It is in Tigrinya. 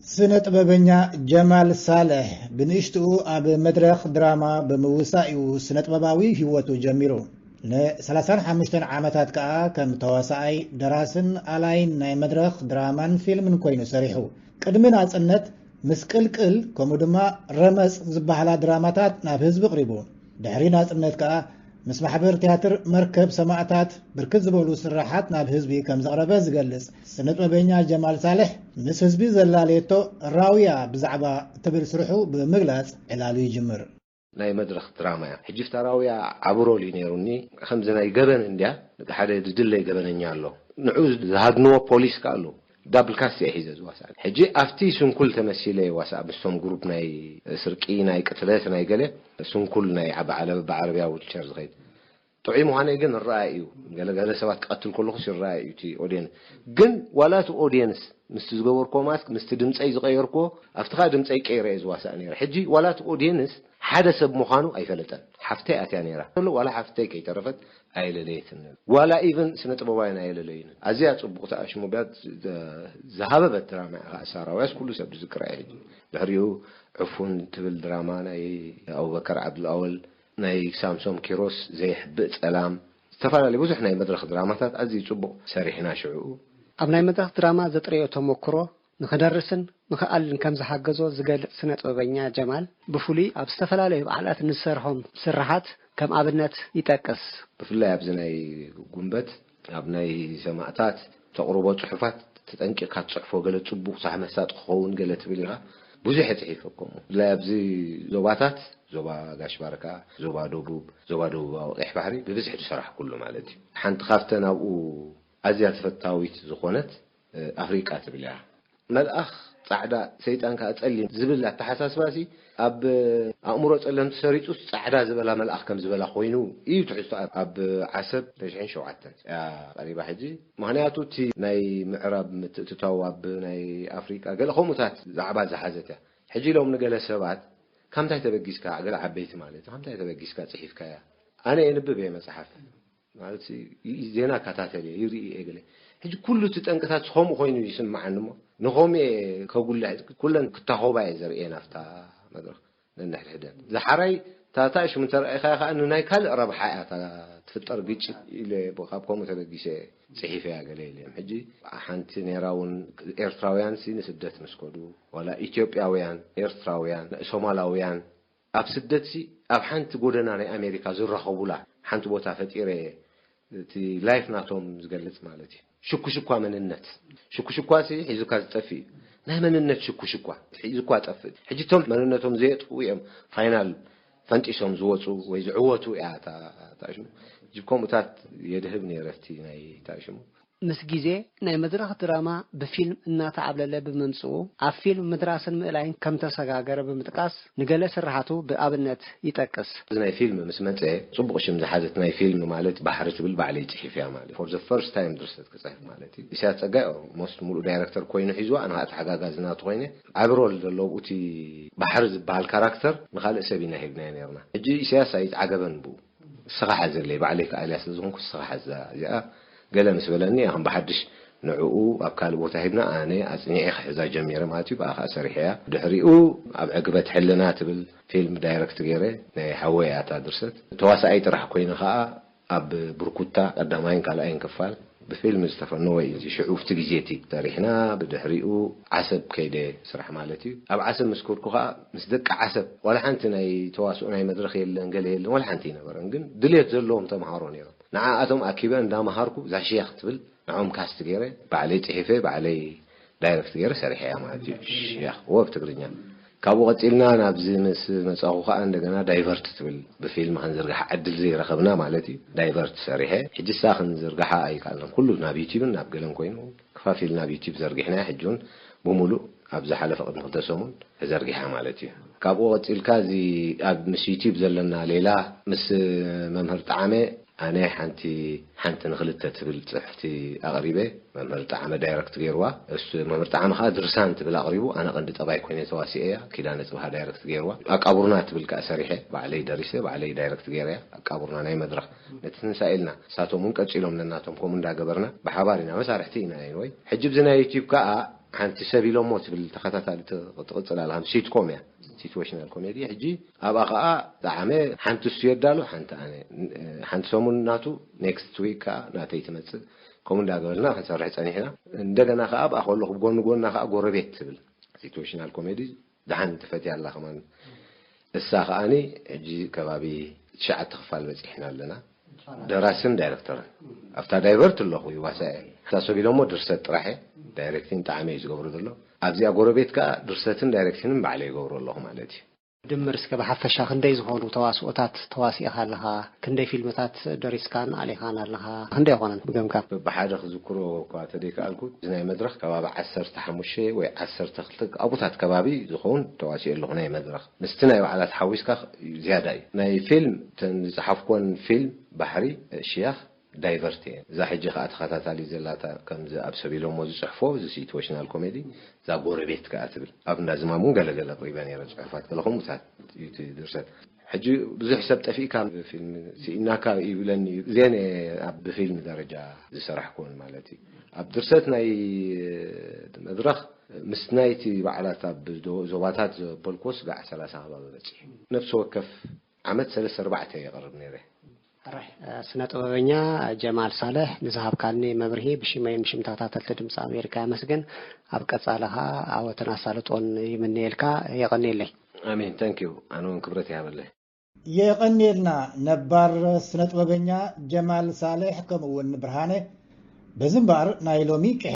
ስነ ጥበበኛ ጀማል ሳልሕ ብንእሽትኡ ኣብ መድረኽ ድራማ ብምውሳእ እዩ ስነ ጥበባዊ ህይወቱ ጀሚሩ። ን35 ዓመታት ከኣ ከም ተዋሳኣይ፣ ደራስን ኣላይን ናይ መድረኽ ድራማን ፊልምን ኮይኑ ሰሪሑ። ቅድሚ ናጽነት ምስቅልቅል ከምኡ ድማ ረመጽ ዝበሃላ ድራማታት ናብ ህዝቢ ኣቕሪቡ። ድሕሪ ናጽነት ከኣ ምስ ማሕበር ትያትር መርከብ ሰማእታት ብርክት ዝበሉ ስራሓት ናብ ህዝቢ ከም ዘቕረበ ዝገልጽ ስነ ጥበበኛ ጀማል ሳልሕ፣ ምስ ህዝቢ ዘላለየቶ ራውያ ብዛዕባ እትብል ስርሑ ብምግላጽ ዕላሉ ይጅምር። ናይ መድረኽ ድራማ እያ። ሕጂ ፍታ ራውያ ዓቢ ሮል እዩ ነይሩኒ። ከምዚ ናይ ገበን እንድያ፣ ሓደ ዝድለይ ገበነኛ ኣሎ። ንዑ ዝሃድንዎ ፖሊስ ከኣ ኣሎ። ዳብል ካስት እየ ሒዘ ዝዋሳእ። ሕጂ ኣብቲ ስንኩል ተመሲለ ይዋሳእ፣ ምስቶም ግሩፕ ናይ ስርቂ፣ ናይ ቅትለት፣ ናይ ገለ ስንኩል ናይ ዓቢ ዓለበ ብዓረብያ ዊልቸር ዝኸይድ። ጥዑይ ምዃነይ ግን ይረኣይ እዩ። ገለ ገለ ሰባት ክቐትል ከለኹስ ይረኣይ እዩ እቲ ኦድየንስ። ግን ዋላ እቲ ኦድየንስ ምስቲ ዝገበርክዎ ማስክ፣ ምስቲ ድምፀይ ዝቐየርክዎ፣ ኣብቲ ኸኣ ድምፀይ ቀይረ እየ ዝዋሳእ ነይረ። ሕጂ ዋላ እቲ ኦድየንስ ሓደ ሰብ ምዃኑ ኣይፈለጠን። ሓፍተይ ኣትያ ነይራ። ዋላ ሓፍተይ ከይተረፈት ኣየለለየትን። ዋላ ኢቨን ስነ ጥበባውያን ኣየለለዩንን። ኣዝያ ጽቡቕቲ ኣሽሙብያ ዝ-፣ ዝሃበበት ድራማ እያ። ከኣ ሳራውያስ ኩሉ ሰብ ዝዝክራ እያ። ሕጂ ድሕሪኡ ዕፉን ትብል ድራማ ናይ ኣቡበከር ዓብዱልኣወል፣ ናይ ሳምሶም ኪሮስ ዘይሕብእ ጸላም፣ ዝተፈላለዩ ብዙሕ ናይ መድረኽ ድራማታት ኣዝዩ ጽቡቕ ሰሪሕና ሽዑኡ። ኣብ ናይ መድረኽ ድራማ ዘጥረዮ ተመክሮ ንኽደርስን ንኽኣልን ከም ዝሓገዞ ዝገልጽ ስነ ጥበበኛ ጀማል፣ ብፍሉይ ኣብ ዝተፈላለዩ በዓላት ንዝሰርሖም ስርሓት ከም ኣብነት ይጠቅስ። ብፍላይ ኣብዚ ናይ ጉንበት፣ ኣብ ናይ ሰማእታት ተቕርቦ ጽሑፋት ተጠንቂቕካ ትጽሕፎ፣ ገለ ጽቡቕ ሳሕ መሳጢ ክኸውን ገለ ትብል ኢኻ። ብዙሕ እየ ጽሒፈ ከምኡ። ብፍላይ ኣብዚ ዞባታት፣ ዞባ ጋሽ ባርካ፣ ዞባ ደቡብ፣ ዞባ ደቡባዊ ቀይሕ ባሕሪ ብብዝሒ ዝሰራሕኩሉ ማለት እዩ። ሓንቲ ካብተን ኣብኡ ኣዝያ ተፈታዊት ዝኾነት፣ እ፣ ኣፍሪቃ ትብል እያ። መልኣኽ ጻዕዳ፣ ሰይጣን ከኣ ጸሊም ዝብል ኣተሓሳስባ ሲ ኣብ ኣእምሮ ጸለምቲ ሰሪጹስ ጻዕዳ ዝበላ መልኣኽ ከም ዝበላ ኮይኑ እዩ ትሕዝቶ ኣብ፣ ኣብ ዓሰብ ተሽሕን ሸውዓተን እያ ቀሪባ ሕጂ። ምኽንያቱ እቲ ናይ ምዕራብ ምትእትታው ኣብ ናይ ኣፍሪቃ ገለ ከምኡታት ዛዕባ ዝሓዘት እያ። ሕጂ ኢሎም ንገለ ሰባት ካብ ምንታይ ተበጊስካ፣ ገለ ዓበይቲ ማለት እዩ፣ ካብ ምንታይ ተበጊስካ ጽሒፍካያ? ኣነ የንብብ እየ መጽሓፍ። ማለት ሲ-፣ ይ-፣ ዜና እከታተል እየ፣ ይርኢ እየ ገለ። ሕጂ ኩሉ እቲ ጠንቅታት ከምኡ ኮይኑ ይስምዓኒ እሞ፣ ንኸምኡ እየ ከጉልሕ፣ ኩለን ክታኾባ እየ ዘርእየን ኣብታ መድረኽ ነንሕድሕደን። ዝሓራይ፣ እታ፣ እታ ሽሙ እንተረኣይካያ ከኣ ንናይ ካልእ ረብሓ እያ እታ ትፍጠር ግጭት ኢለ እየ ካብ ከምኡ ተበጊሰ እየ ጽሒፈያ ገለ ኢለ እየ። ሕጂ ሓንቲ ነይራ እውን ኤርትራውያን ሲ ንስደት ምስ ከዱ፣ ዋላ ኢትዮጵያውያን፣ ኤርትራውያን፣ ሶማላውያን፣ ኣብ ስደትሲ ኣብ ሓንቲ ጎደና ናይ ኣሜሪካ ዝራኸቡላ ሓንቲ ቦታ ፈጢረ እየ፣ እቲ ላይፍ ናቶም ዝገልጽ ማለት እዩ። ሽኩሽኳ መንነት። ሽኩሽኳሲ ሒዙካ ዝጠፍእ እዩ። ናይ መንነት ሽኩሽኳ ሒዙካ ጠፍእ። ሕጂ እቶም መንነቶም ዘየጥፍኡ እዮም ፋይናል ፈንጢሶም ዝወጹ ወይ ዝዕወቱ እያ እታ፣ እታ ሽሙ። ሕጂ ከምኡታት የድህብ ነይረ እቲ ናይ፣ እታ ሽሙ። ምስ ግዜ ናይ መድረኽ ድራማ ብፊልም እናተዓብለለ ብምምጽኡ፣ ኣብ ፊልም ምድራስን ምእላይን ከም ተሰጋገረ ብምጥቃስ፣ ንገለ ስርሓቱ ብኣብነት ይጠቅስ። እዚ ናይ ፊልም ምስ መጸ፣ ጽቡቕ ሽም ዝሓዘት ናይ ፊልም ማለት ባሕሪ ትብል ባዕለይ ጽሒፈያ ማለት። For the first time ድርሰት ክጽሕፍ ማለት እዩ። ኢሳያስ ጸጋይ ኦልሞስት ሙሉእ ዳይረክተር ኮይኑ ሒዝዋ፣ ኣነ ኸኣ ተሓጋጋዚ ናቱ ኮይነ፣ ዓቢ ሮል ዘለዎ እቲ ባሕሪ ዝበሃል ካራክተር ንኻልእ ሰብ ኢና ሂብናዮ ነይርና። ሕጂ ኢሳያስ ኣይተዓገበን ብኡ። ንስኻ ሓዘለይ፣ ባዕለይ ከኣልያ ስለ ዝኾንኩ ንስኻ ሓዛ። እዚኣ ገለ ምስ በለኒ፣ ኣኸም ብሓድሽ ንዕኡ ኣብ ካልእ ቦታ ሂብና፣ ኣነ ኣጽኒዐ ክሕዛ ጀሚረ ማለት እዩ። ብኣ ከኣ ሰሪሐያ። ድሕሪኡ ኣብ ዕግበት ሕልና ትብል ፊልም ዳይረክት ገይረ፣ ናይ ሓወይ እያ እታ ድርሰት። ተዋሳኣይ ጥራሕ ኮይነ ከኣ ኣብ ብርኩታ ቀዳማይን ካልኣይን ክፋል ብፊልም ዝተፈነወ እዩ። እዚ ሽዑ ኣብቲ ግዜ እቲ ሰሪሕና፣ ብድሕሪኡ ዓሰብ ከይደ ስራሕ ማለት እዩ። ኣብ ዓሰብ ምስ ከድኩ ከኣ ምስ ደቂ ዓሰብ ዋላ ሓንቲ ናይ ተዋስኦ ናይ መድረኽ የለን፣ ገለ የለን፣ ዋላ ሓንቲ ኣይነበረን። ግን ድልየት ዘለዎም ተምሃሮ ነይሮም። ንዓኣቶም ኣኪበ እንዳምሃርኩ እዛ ሽያኽ ትብል ንዕኦም ካስት ገይረ፣ ባዕለይ ጽሒፈ፣ ባዕለይ ዳይረክት ገይረ ሰሪሐያ ማለት እዩ። ሽያኽ ወ ብትግርኛ። ካብኡ ቀጺልና ናብዚ ምስ መጻኹ ከኣ እንደገና ዳይቨርት ትብል ብፊልም ክንዝርግሓ ዕድል ዘይረኸብና ማለት እዩ። ዳይቨርት ሰሪሐ። ሕጂ እሳ ክንዝርግሓ ኣይከኣልናን። ኩሉ ናብ ዩቲብን ናብ ገለን ኮይኑ ከፋፊልና ኣብ ዩቲብ ዘርጊሕናያ። ሕጂ እውን ብምሉእ ኣብ ዝሓለፈ ቅድሚ ክልተ ሰሙን ተዘርጊሓ ማለት እዩ። ካብኡ ቀጺልካ እዚ ኣብ ምስ ዩቲብ ዘለና ሌላ ምስ መምህር ጣዕመ ኣነ ሓንቲ ሓንቲ ንክልተ ትብል ጽሕፍቲ ኣቕሪበ። መምህር ጣዕመ ዳይረክት ገይርዋ። እሱ መምህር ጣዕመ ከዓ ድርሳን ትብል ኣቕሪቡ። ኣነ ቀንዲ ጠባይ ኮይነ ተዋሲኤ እያ። ኪዳነ ጽብሃ ዳይረክት ገይርዋ። ኣቃቡርና ትብል ከዓ ሰሪሐ ባዕለይ ደሪሰ ባዕለይ ዳይረክት ገይረያ። ኣቃቡርና ናይ መድረኽ ነቲ ትንሳኤ ኢልና ንሳቶም እውን ቀጺሎም ነናቶም ከምኡ እንዳገበርና ብሓባር ኢና መሳርሕቲ ኢና። ወይ ሕጂ ብዚ ናይ ዩቲዩብ ከዓ ሓንቲ ሰብ ኢሎሞ ትብል ተኸታታሊ ትቕጽል ኣላ። ከም ሲትኮም እያ፣ ሲትዌሽናል ኮሜዲ። ሕጂ ኣብኣ ከዓ ጣዕመ ሓንቲ እሱ የዳሉ ሓንቲ ኣነ፣ ሓንቲ ሰሙን ናቱ፣ ኔክስት ዊክ ከዓ ናተይ ትመፅእ። ከምኡ እንዳገበልና ክንሰርሕ ፀኒሕና። እንደገና ከዓ ኣብኣ ከለኹ ብጎኒ ጎና ከዓ ጎረቤት ትብል ሲትዌሽናል ኮሜዲ ደሓን ትፈትያ ኣላ ከማን። እሳ ከዓኒ ሕጂ ከባቢ ትሽዓተ ክፋል በፂሕና ኣለና። ደራስን ዳይረክተርን ኣብታ ዳይቨርት ኣለኹ ይዋሳእ እየ። እታ ሰብ ኢሎሞ ድርሰት ጥራሕ እየ። ዳይሬክቲን ጣዕመ እዩ ዝገብሮ ዘሎ። ኣብዚኣ ጎረቤት ከዓ ድርሰትን ዳይሬክቲንን ባዕለ ይገብሮ ኣለኹ ማለት እዩ። ድምር እስከ ብሓፈሻ ክንደይ ዝኾኑ ተዋስኦታት ተዋሲእኻ ኣለኻ? ክንደይ ፊልምታት ደሪስካን ኣሊኻን ኣለኻ? ክንደይ ይኾነን ብገምጋም? ብሓደ ክዝክሮ እኳ ተደይከኣልኩ፣ እዚ ናይ መድረኽ ከባቢ ዓሰርተ ሓሙሽተ ወይ ዓሰርተ ክልተ ኣብታት ከባቢ ዝኸውን ተዋሲኦ ኣለኹ ናይ መድረኽ። ምስቲ ናይ ባዕላት ሓዊስካ ዝያዳ እዩ። ናይ ፊልም፣ እተን ዝጸሓፍኮን ፊልም ባሕሪ፣ ሽያኽ ዳይቨርት እየን። እዛ ሕጂ ከኣ ተኸታታሊ ዘላታ ከምዚ ኣብ ሰብ ኢሎሞ ዝጽሕፎ፣ እዚ ሲትዌሽናል ኮሜዲ፣ እዛ ጎረቤት ከኣ ትብል። ኣብ እንዳ ዝማም እውን ገለገለ ኣቕሪበ ነይረ ጽሑፋት፣ ገለ ከምኡታት እዩ እቲ ድርሰት። ሕጂ ብዙሕ ሰብ ጠፊእካ ፊልም ስኢናካ ይብለኒ እዩ። እዚአን እየ ኣብ ብፊልም ደረጃ ዝሰራሕኩወን ማለት እዩ። ኣብ ድርሰት ናይ መድረኽ ምስ ናይቲ ባዕላት ኣብ ዶ-፣ ዞባታት ዘበልኩዎ ስጋዕ ሰላሳ ከባቢ በጺሑ። ነፍሲ ወከፍ ዓመት ሰለስተ ኣርባዕተ የቕርብ ነይረ። ሕራይ፣ ስነ ጥበበኛ ጀማል ሳልሕ ንዝሃብካኒ መብርሂ ብሽመይን ብሽም ተኸታተልቲ ድምፂ ኣሜሪካ የመስግን። ኣብ ቀጻሊ ኸኣ ዓወትን ኣሳልጦን ይምነየልካ። የቐንየለይ። ኣሜን። ታንክ ዩ። ኣነ እውን ክብረት ይሃበለይ። የቐንየልና ነባር ስነ ጥበበኛ ጀማል ሳልሕ ከምኡ እውን ብርሃነ። በዚ እምበኣር ናይ ሎሚ ቅሕ